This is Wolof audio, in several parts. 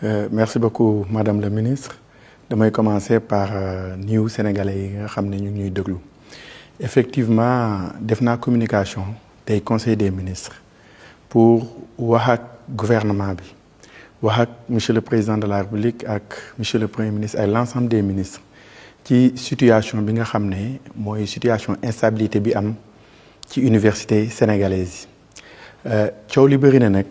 Merci beaucoup Madame la Ministre. Damay commencer par nuyu sénégalais yi nga xam ne ñu ngi ñuy déglu. Effectivement def naa communication tey conseil des ministres pour wax ak gouvernement bi wax ak monsieur le président de la République ak monsieur le premier ministre ak l'ensemble des ministres ci situation bi nga xam ne mooy situation instabilité bi am ci université sénégalaise yi coow li bëri na nag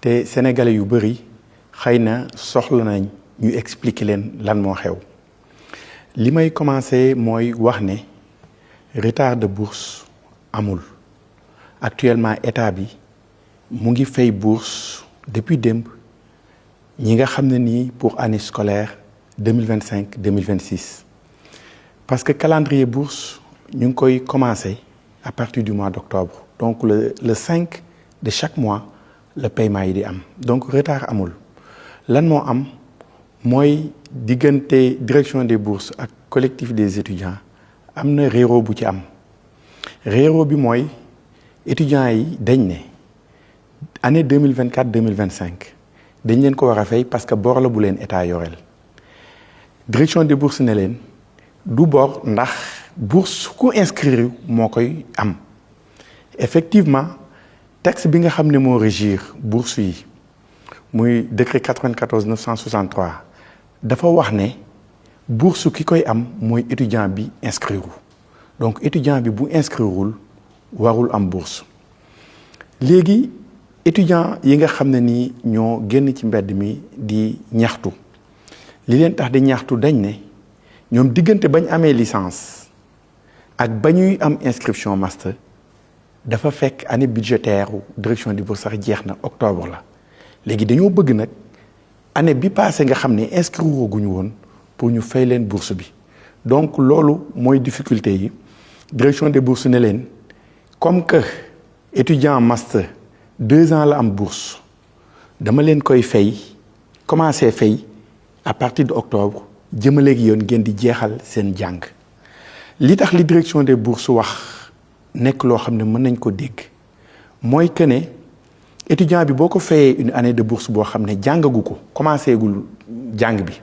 te sénégalais yu bëri xëy na soxla nañ ñu expliquer leen lan moo xew li may commencer mooy wax ne retard de bourse amul actuellement état bi mu ngi fay bourse depuis démb ñi nga xam ne nii pour année scolaire 2025-2026 parce que calendrier bourse ñu ngi koy commencer à partir du mois d'octobre donc le 5 de chaque mois le paiement yi di am donc retard amul lan moo am mooy diggante direction des bourses ak collectif des étudiants am na réeroo bu ci am réeroo bi mooy étudiants yi dañ ne année 2024-2025 dañ leen ko war a fay parce que bor la bu leen état yoreel direction des bourses ne leen du bor ndax bourse ku inscrire moo koy am effectivement texte bi nga xam ne moo régir bourse yi muy décret 94 963 dafa wax ne bourse ki koy am mooy étudiant bi inscrire donc étudiant bi bu inscrirewul warul am bourse léegi étudiant yi nga xam ne nii ñoo génn ci mbedd mi di ñaxtu li leen tax di ñaxtu dañ ne ñoom diggante bañ amee licence ak ba ñuy am inscription master dafa fekk année budgétaire direction des bourses sax jeex na octobre la léegi dañoo bëgg nag année bi passé nga xam ne inscrire guñu woon pour ñu fay leen bourse bi donc loolu mooy difficulté yi direction des bourses ne leen comme que étudiant master 2 ans la am bourse dama leen koy fay commencé fay à partir de octobre jëmaleegi yoon ngeen di jeexal seen jàng li tax li direction des bourses wax nekk loo xam ne mën nañ ko dégg mooy que ne étudiant bi boo ko fayee une année de bourse boo xam ne jàngagu ko commencé gul jàng bi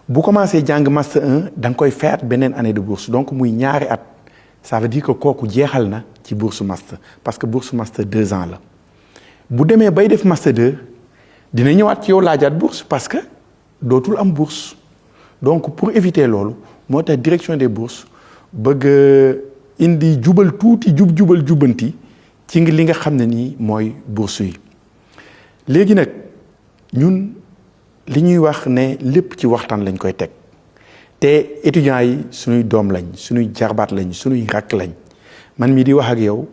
bu commencé jàng master 1 da nga koy fayaat beneen année de bourse donc muy ñaari at ça veut dire que kooku jeexal na ci bourse master parce que bourse master 2 ans la bu demee bay def master 2 dina ñëwaat ci yow laajaat bourse parce que dootul am bourse donc pour éviter loolu moo tax direction des bourses bëgg indi jubal tuuti jubal jubanti ci li nga xam ne nii mooy bourse yi léegi nag ñun li ñuy wax ne lépp ci waxtaan lañ koy teg te étudiants yi suñuy doom lañ suñuy jarbaat lañ suñuy rakk lañ man mii di wax ak yow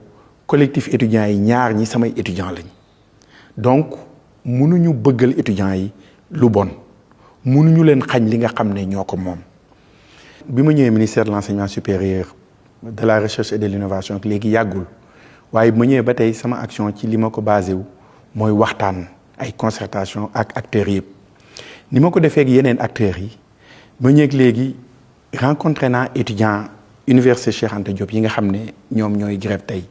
collectif étudiants yi ñaar ñi samay étudiants lañ donc mënuñu bëggal étudiants yi lu bon mënuñu leen xañ li nga xam ne ñoo ko moom. bi ma ñëwee ministère de l'enseignement supérieur de la recherche et de l'innovation léegi yàggul waaye bu ma ñëwee ba tey sama action ci li ma ko basé wu mooy waxtaan ay concertation ak acteurs yëpp ni ma ko defee ak yeneen acteurs yi ma ñëw léegi rencontré naa étudiants université Cheikh Anta Diop yi nga xam ne ñoom ñooy grève tey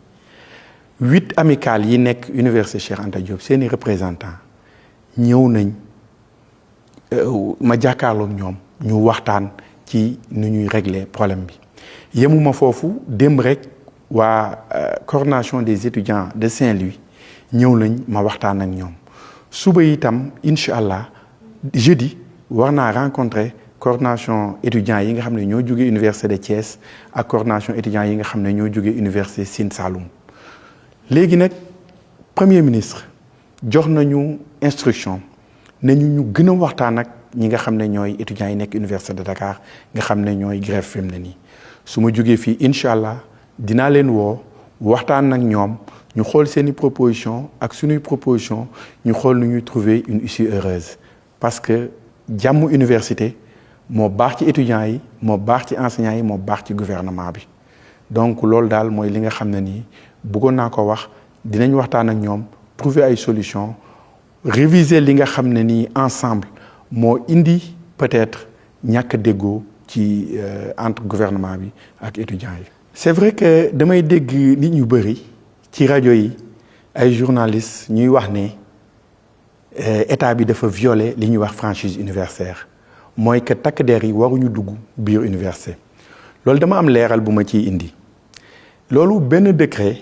8 amicales yi nekk université Cheikh Anta Diop seeni représentants ñëw nañ ma jàkkaarloog ñoom ñu waxtaan ci nu ñuy régler problème bi yemuma foofu démb rek waa coordination des étudiants de Saint-Louis ñëw nañ ma waxtaan ak ñoom suba itam incha allah jeudi war naa rencontrer coordination étudiants yi nga xam ne ñoo jógee université de Thiès ak coordination étudiants yi nga xam ne ñoo jógee université Sine Saloum léegi nag premier ministre jox nañu instruction ne ñu gën a waxtaan ak ñi nga xam ne ñooy étudiants yi nekk université de Dakar nga xam ne ñooy grève fi mu ne nii su ma jógee fii incha allah dinaa leen woo waxtaan ak ñoom ñu xool seeni proposition ak suñuy proposition ñu xool nu ñuy trouver une issue heureuse parce que jàmm université moo baax ci étudiants yi moo baax ci enseignants yi moo baax ci gouvernement bi donc loolu daal mooy li nga xam ne nii bëggoon naa ko wax dinañ waxtaan ak ñoom trouver ay solution réviser li nga xam ne nii ensemble moo indi peut-être ñàkk déggoo ci entre gouvernement bi ak étudiants yi. c'est vrai que damay dégg nit ñu bëri ci rajo yi ay journalistes ñuy wax ne état bi dafa violer li ñuy wax franchise universitaire mooy que takk der yi waruñu dugg biir université loolu dama am leeral bu ma ciy indi loolu benn décret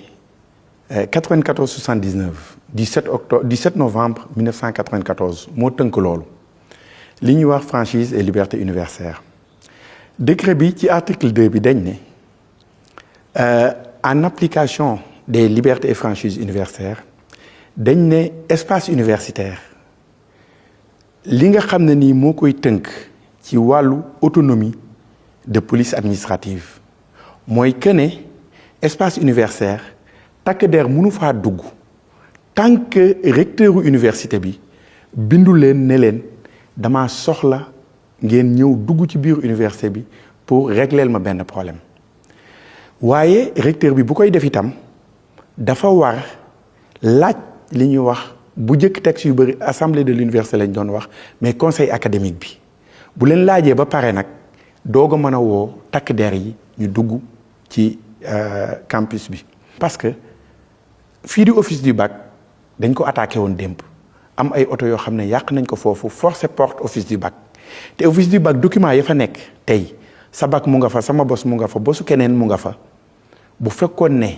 94/79 17 novembre 1994 moo tënk loolu li ñuy wax franchise et liberté universitaire décret bi ci article 2 bi dañ ne en application des libertés et franchises universitaires dañ ne espace universitaire li nga xam ne nii moo koy tënk ci wàllu autonomie de police administrative mooy que ne espace universitaire takk der mënu faa dugg tant que recteur université bi bindu leen ne leen dama soxla ngeen ñëw dugg ci biir université bi pour régler ma benn problème waaye recteur bi bu koy def itam dafa war laaj li ñuy wax bu njëkk texte yu bëri assemblée de l'université lañ doon wax mais conseil académique bi bu leen laajee ba pare nag doog a mën a woo takk der yi ñu dugg ci campus bi. parce que fii di office du bac dañ ko attaqué woon démb am ay oto yoo xam ne yàq nañ ko foofu forcé porte office du bac te office du bac document ya fa nekk tey sa bac mu nga fa sama bos mu nga fa bosu keneen mu nga fa bu fekkoon ne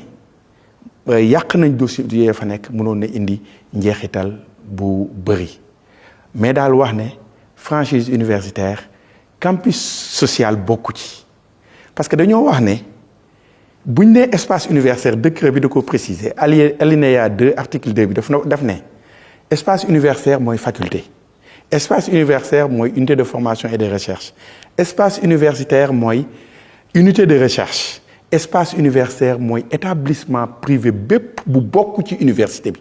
yàq nañ dossier ya fa nekk mënoon na indi njeexital bu bëri mais daal wax ne franchise universitaire campus social bokku ci parce que dañoo wax ne buñ ne espace universitaire décret bi da ko préciser alinéa 2 article 2 bi daf ne espace universitaire mooy faculté espace universitaire mooy unité de formation et de recherche espace universitaire mooy unité de recherche espace universitaire mooy établissement privé bépp bu bokk ci université bi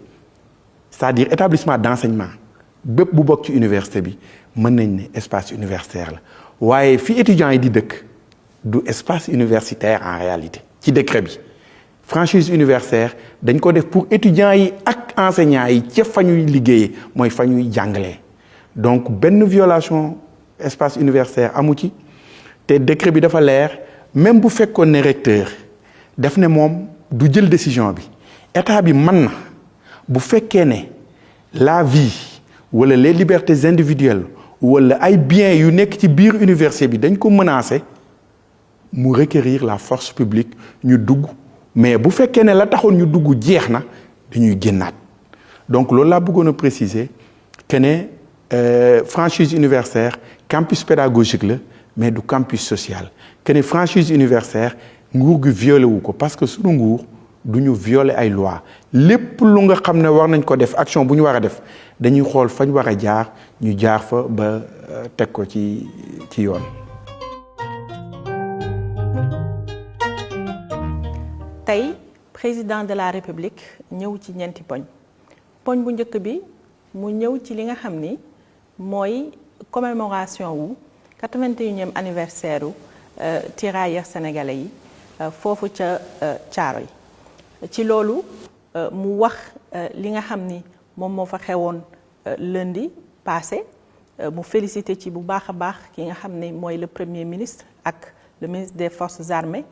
c'est-à-dire établissement d'enseignement bépp bu bokk ci université bi mën nañ ne espace universitaire la waaye fi étudiants yi di dëkk du espace universitaire en réalité ci décret bi franchise universitaire dañ ko def pour étudiants yi ak enseignants yi ca fa ñuy liggéeyee mooy fa ñuy jàngalee donc benn violation espace universitaire amu ci te décret bi dafa leer même bu fekkoon ne recteur def ne moom du jël décision bi état bi mën na bu fekkee ne la vie wala les libertés individuelles wala ay biens yu nekk ci biir université bi dañ ko menacer mu requérir la force publique ñu dugg mais bu fekkee ne la taxoon ñu dugg jeex na dañuy génnaat donc loolu laa bëggoon a préciser que ne franchise universitaire campus pédagogique la mais du campus social que ne franchise universitaire nguur gi violé wu ko parce que sunu nguur du ñu violer ay loi lépp lu nga xam ne war nañ ko def action bu ñu war a def dañuy xool fañ war a jaar ñu jaar fa ba teg ko ci yoon. tey président de la république ñëw ci ñeenti poñ bu njëkk bi mu ñëw ci li nga xam ni mooy commémoration wu 81e anniversaire u tirailleurs sénégalais yi foofu ca Thiaroye ci loolu mu wax li nga xam ni moom moo fa xewoon lundi passé mu félicité ci bu baax a baax ki nga xam ne mooy le premier ministre ak le ministre des forces armées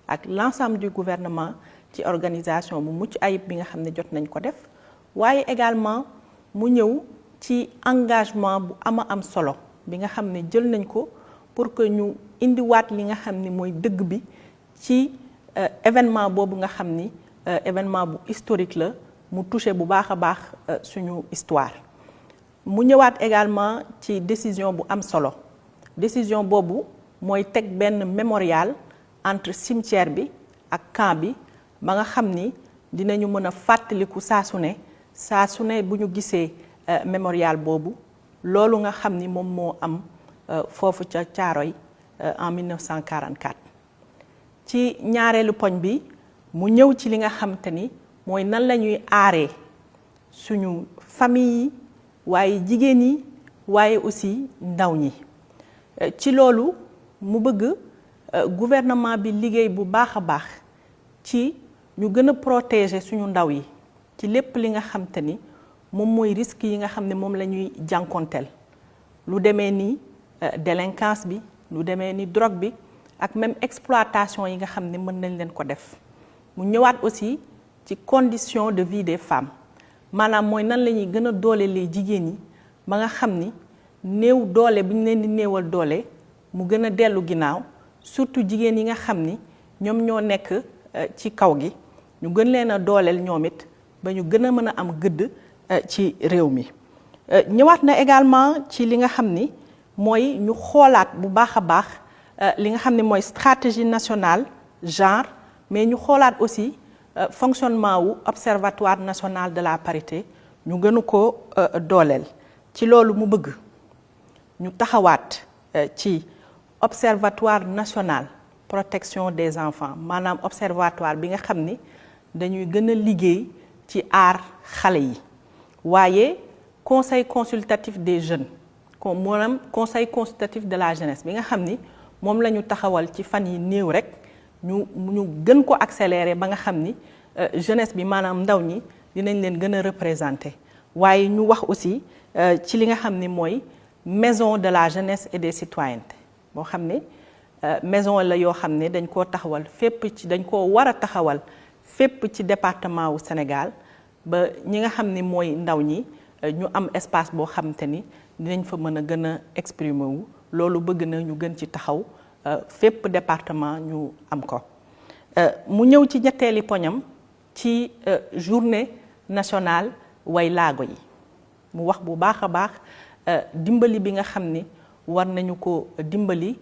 ak l'ensemble du gouvernement ci organisation bu mucc ayib bi nga xam ne jot nañ ko def waaye également mu ñëw ci engagement bu am solo bi nga xam ne jël nañ ko pour que ñu indiwaat li nga xam ni mooy dëgg bi ci événement boobu nga xam ni événement bu historique la mu touché bu baax a baax suñu histoire mu ñëwaat également ci décision bu am solo décision boobu mooy teg benn mémorial entre cimetière bi ak camp bi ba nga xam ni dinañu mën a fàttaliku saa su ne bu ñu gisee mémorial boobu loolu nga xam ni moom moo am foofu ca Thiaroye en 1944 ci ñaareelu poñ bi mu ñëw ci li nga xam te ni mooy nan la ñuy aaree suñu famille yi waaye jigéen yi waaye aussi ndaw ñi ci loolu mu bëgg gouvernement bi liggéey bu baax a baax ci ñu gën a protéger suñu ndaw yi ci lépp li nga xam te ni moom mooy risque yi nga xam ne moom la ñuy jànkonteel lu demee ni délinquance bi lu demee ni drogue bi ak même exploitation yi nga xam ne mën nañ leen ko def mu ñëwaat aussi ci condition de vie des femmes maanaam mooy nan la ñuy gën a doolelee jigéen ñi ba nga xam ni néew doole bi ñu leen di néewal doole mu gën a dellu ginnaaw surtout jigéen yi nga xam ni ñoom ñoo nekk ci kaw gi ñu gën leen a dooleel ñoom it ba ñu gën a mën a am gëdd ci réew mi. ñëwaat na également ci li nga xam ni mooy ñu xoolaat bu baax a baax li nga xam ne mooy stratégie nationale genre mais ñu xoolaat aussi fonctionnement wu observatoire national de la parité ñu gënu ko dooleel. ci loolu mu bëgg ñu taxawaat ci observatoire national protection des enfants maanaam observatoire bi nga xam ni dañuy gën a liggéey ci aar xale yi waaye conseil consultatif des jeunes maanaam conseil consultatif de la jeunesse bi nga xam ni moom la ñu taxawal ci fan yi néew rek ñu gën ko accélérer ba nga xam ni jeunesse bi maanaam ndaw ñi dinañ leen gën a représenter waaye ñu wax aussi ci li nga xam ni mooy maison de la jeunesse et des citoyennetés boo xam ne maison la yoo xam ne dañ koo taxawal fépp ci dañ koo war a taxawal fépp ci département wu Sénégal ba ñi nga xam ni mooy ndaw ñi ñu am espace boo xamante ni dinañ fa mën a gën a exprimer wu loolu bëgg na ñu gën ci taxaw fépp département ñu am ko. mu ñëw ci ñetteeli poñam ci journée nationale way laago yi mu wax bu baax a baax dimbali bi nga xam ni war nañu ko dimbali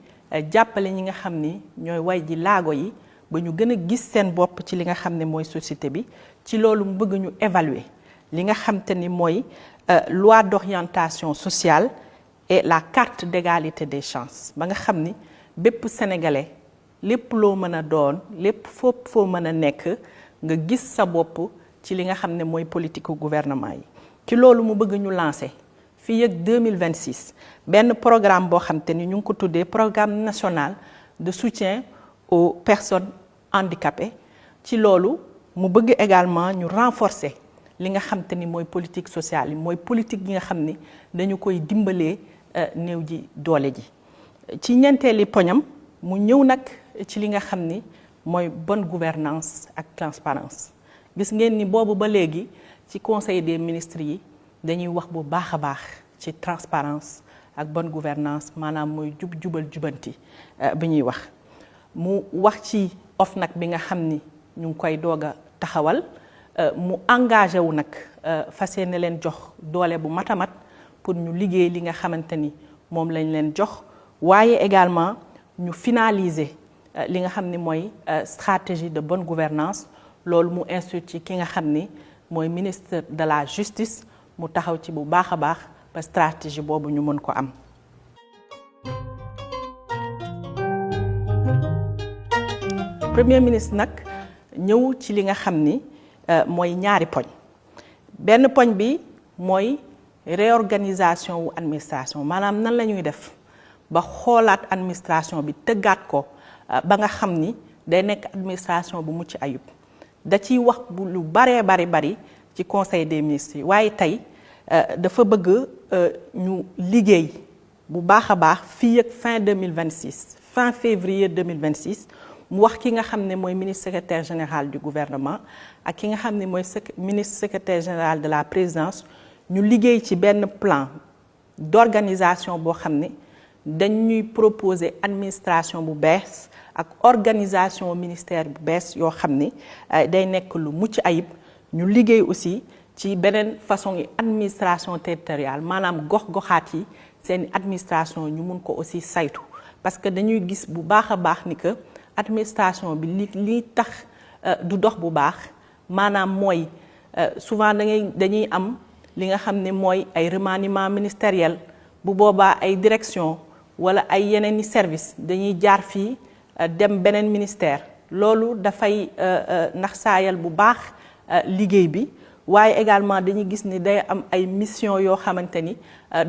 jàppale ñi nga xam ni ñooy way ji laago yi ba ñu gën a gis seen bopp ci li nga xam ne mooy société bi ci loolu mu bëgg ñu évaluer li nga xam te ni mooy loi d'orientation sociale et la carte d'égalité des chances ba nga xam ni bépp sénégalais lépp loo mën a doon lépp foo mën a nekk nga gis sa bopp ci li nga xam ne mooy politique gouvernement yi ci loolu mu bëgg ñu lancer fii ak 2026 benn programme boo xam te ni ñu ngi ko tuddee programme national de soutien aux personnes handicapées ci loolu mu bëgg également ñu renforcer li nga xam te ni mooy politique sociale yi mooy politique yi nga xam ni dañu koy dimbalee néew ji doole ji ci ñeenteeli poñam mu ñëw nag ci li nga xam ni mooy bonne gouvernance ak transparence gis ngeen ni boobu ba léegi ci conseil des ministres yi dañuy wax bu baax a baax ci transparence ak bonne gouvernance maanaam mooy jubal jubanti bi ñuy wax mu wax ci OFNAC bi nga xam ni ñu ngi koy doog a taxawal mu engagé wu nag fas yéene leen jox doole bu mat a mat pour ñu liggéey li nga xamante ni moom lañ leen jox waaye également ñu finaliser li nga xam ni mooy stratégie de bonne gouvernance loolu mu institut ci ki nga xam ni mooy ministre de la justice mu taxaw ci bu baax a baax ba stratégie boobu ñu mën ko am. Premier ministre nag ñëw ci li nga xam ni mooy ñaari poñ benn poñ bi mooy réorganisation wu administration maanaam nan la ñuy def ba xoolaat administration bi tëggaat ko ba nga xam ni day nekk administration bu mucc ayib da ciy wax bu lu bari ci conseil des ministres yi waaye tey dafa bëgg ñu liggéey bu baax a baax fii ak fin 2026 fin février 2026 mu wax ki nga xam ne mooy ministre secrétaire général du gouvernement ak ki nga xam ne mooy ministre secrétaire général de la présidence ñu liggéey ci benn plan d'organisation boo xam ne dañuy proposer administration bu bees ak organisation ministère bu bees yoo xam ne day nekk lu mucc ayib ñu liggéey aussi ci beneen façon yi administration territoriale maanaam gox-goxaat yi seen administration ñu mun ko aussi saytu parce que dañuy gis bu baax a baax ni que administration bi li tax du dox bu baax maanaam mooy souvent dañuy am li nga xam ne mooy ay remaniement ministériel bu boobaa ay direction wala ay yeneen i service dañuy jaar fii dem beneen ministère loolu dafay naxsaayal bu baax liggéey bi waaye également dañuy gis ni day am ay mission yoo xamante ni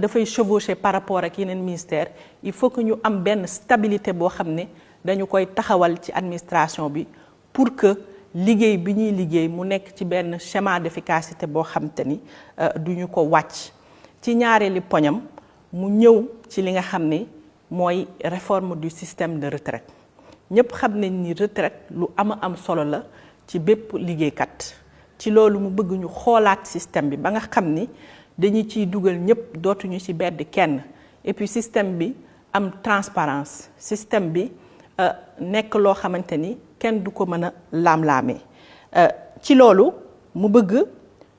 dafay chevaucher par rapport ak yeneen ministère il faut que ñu am benn stabilité boo xam ne dañu koy taxawal ci administration bi pour que liggéey bi ñuy liggéey mu nekk ci benn schéma d'efficacité boo xamante ni duñu ko wàcc ci ñaareeli poñam mu ñëw ci li nga xam ne mooy réforme du système de retraite ñëpp xam nañ ni retraite lu am solo la ci bépp liggéeykat ci loolu mu bëgg ñu xoolaat système bi ba nga xam ni dañu ciy dugal ñëpp dootuñu ci bedd kenn et puis système bi am transparence système bi nekk loo xamante ni kenn du ko mën a laam-laamee ci loolu mu bëgg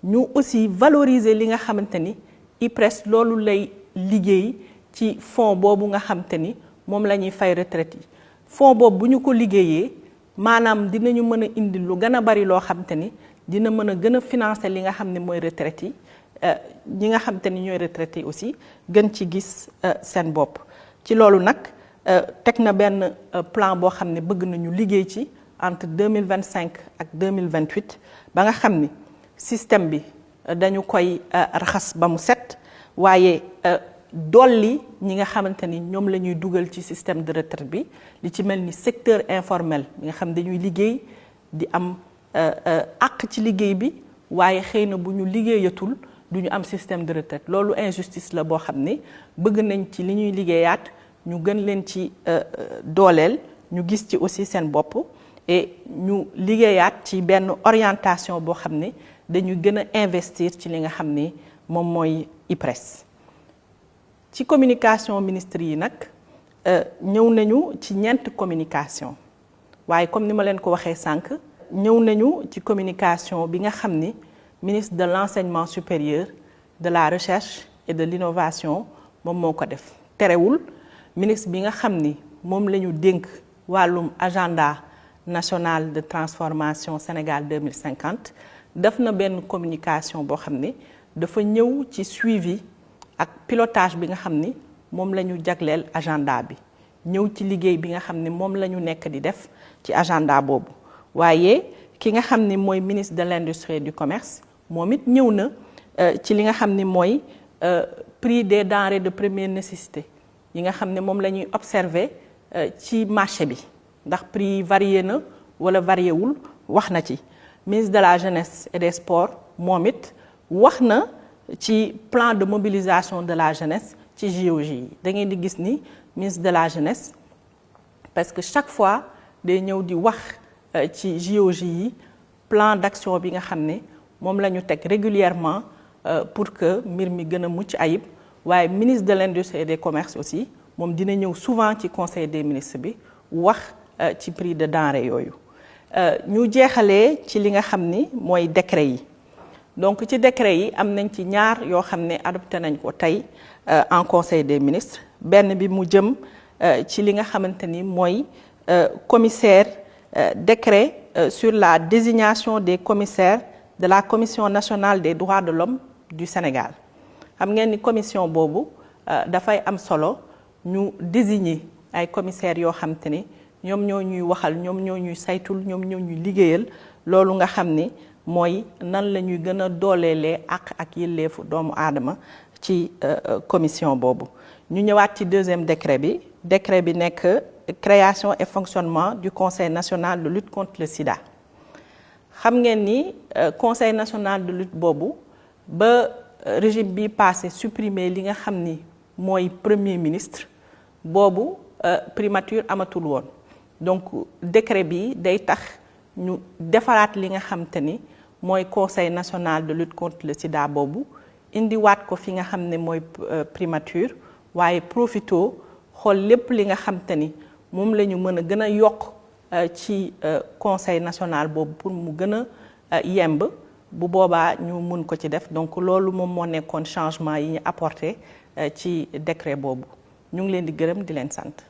ñu aussi valoriser li nga xamante ni IPRES loolu lay liggéey ci fonds boobu nga xamante ni moom la ñuy fay retraite yi fonds boobu bu ñu ko liggéeyee maanaam dinañu mën a indi lu gën a bari loo xamante ni dina mën a gën a financer li nga xam ne mooy retraite yi ñi nga xamante ni ñooy retraité aussi gën ci gis seen bopp ci loolu nag teg na benn plan boo xam ne bëgg nañu liggéey ci entre 2025 ak 2028 ba nga xam ni système bi dañu koy raxas ba mu set waaye dolli ñi nga xamante ni ñoom la ñuy dugal ci système de retraite bi li ci mel ni secteur informel bi nga xam dañuy liggéey di am àq ci liggéey bi waaye xëy na bu ñu liggéeyatul du ñu am système de retraite loolu injustice la boo xam ne bëgg nañ ci li ñuy liggéeyaat ñu gën leen ci dooleel ñu gis ci aussi seen bopp et ñu liggéeyaat ci benn orientation boo xam ne dañu gën a investir ci li nga xam ne moom mooy IPRES ci communication ministre yi nag ñëw nañu ci ñeent communication waaye comme ni ma leen ko waxee sànq ñëw nañu ci communication bi nga xam ni ministre de l'enseignement supérieur de la recherche et de l'innovation moom moo ko def terewul ministre bi nga xam ni moom la ñu dénk wàllum agenda national de transformation Sénégal 2050 def na benn communication boo xam ne dafa ñëw ci suivi ak pilotage bi nga xam ni moom la ñu jagleel agenda bi ñëw ci liggéey bi nga xam ne moom la ñu nekk di def ci agenda boobu waaye ki nga xam ni mooy ministre de l'industrie et du commerce moom it ñëw na ci li nga xam ni mooy prix des denrées de première nécessité yi nga xam ne moom la ñuy observer ci marché bi ndax prix yi varié na wala varié wul wax na ci ministre de la jeunesse et des sports moom it wax na ci plan de mobilisation de la jeunesse ci JOJ yi da ngeen di gis ni ministre de la jeunesse parce que chaque fois day ñëw di wax ci JOJ yi plan d'action bi nga xam ne moom la ñu teg régulièrement pour que mbir mi gën a mucc ayib waaye ministre de l'industrie et des commerces aussi moom dina ñëw souvent ci conseil des ministres bi wax ci prix de denrée yooyu ñu jeexalee ci li nga xam ni mooy décret yi donc ci décret yi am nañ ci ñaar yoo xam ne adopté nañ ko tey en conseil des ministres benn bi mu jëm ci li nga xamante ni mooy commissaire décret sur la désignation des commissaires de la Commission nationale des droits de l'homme du Sénégal xam ngeen ni commission boobu dafay am solo ñu désigner ay commissaires yoo xamante ni ñoom ñoo ñuy waxal ñoom ñoo ñuy saytul ñoom ñoo ñuy liggéeyal loolu nga xam ni mooy nan la ñuy gën a dooleelee ak yelleefu doomu aadama ci commission boobu ñu ñëwaat ci deuxième décret bi nekk création et fonctionnement du Conseil national de lutte contre le sida xam ngeen ni Conseil national de lutte boobu ba régime bi passé supprimer li nga xam ni mooy premier ministre boobu primature amatul woon donc décret bi day tax ñu defaraat li nga xamante ni mooy Conseil national de lutte contre le sida boobu indiwaat ko fi nga xam ne mooy primature waaye profito xool lépp li nga xamante ni moom la ñu mën a gën a yokk ci Conseil national boobu pour mu gën a yemb bu boobaa ñu mun ko ci def donc loolu moom moo nekkoon changement yi ñu apporté ci décret boobu ñu ngi leen di gërëm di leen sant.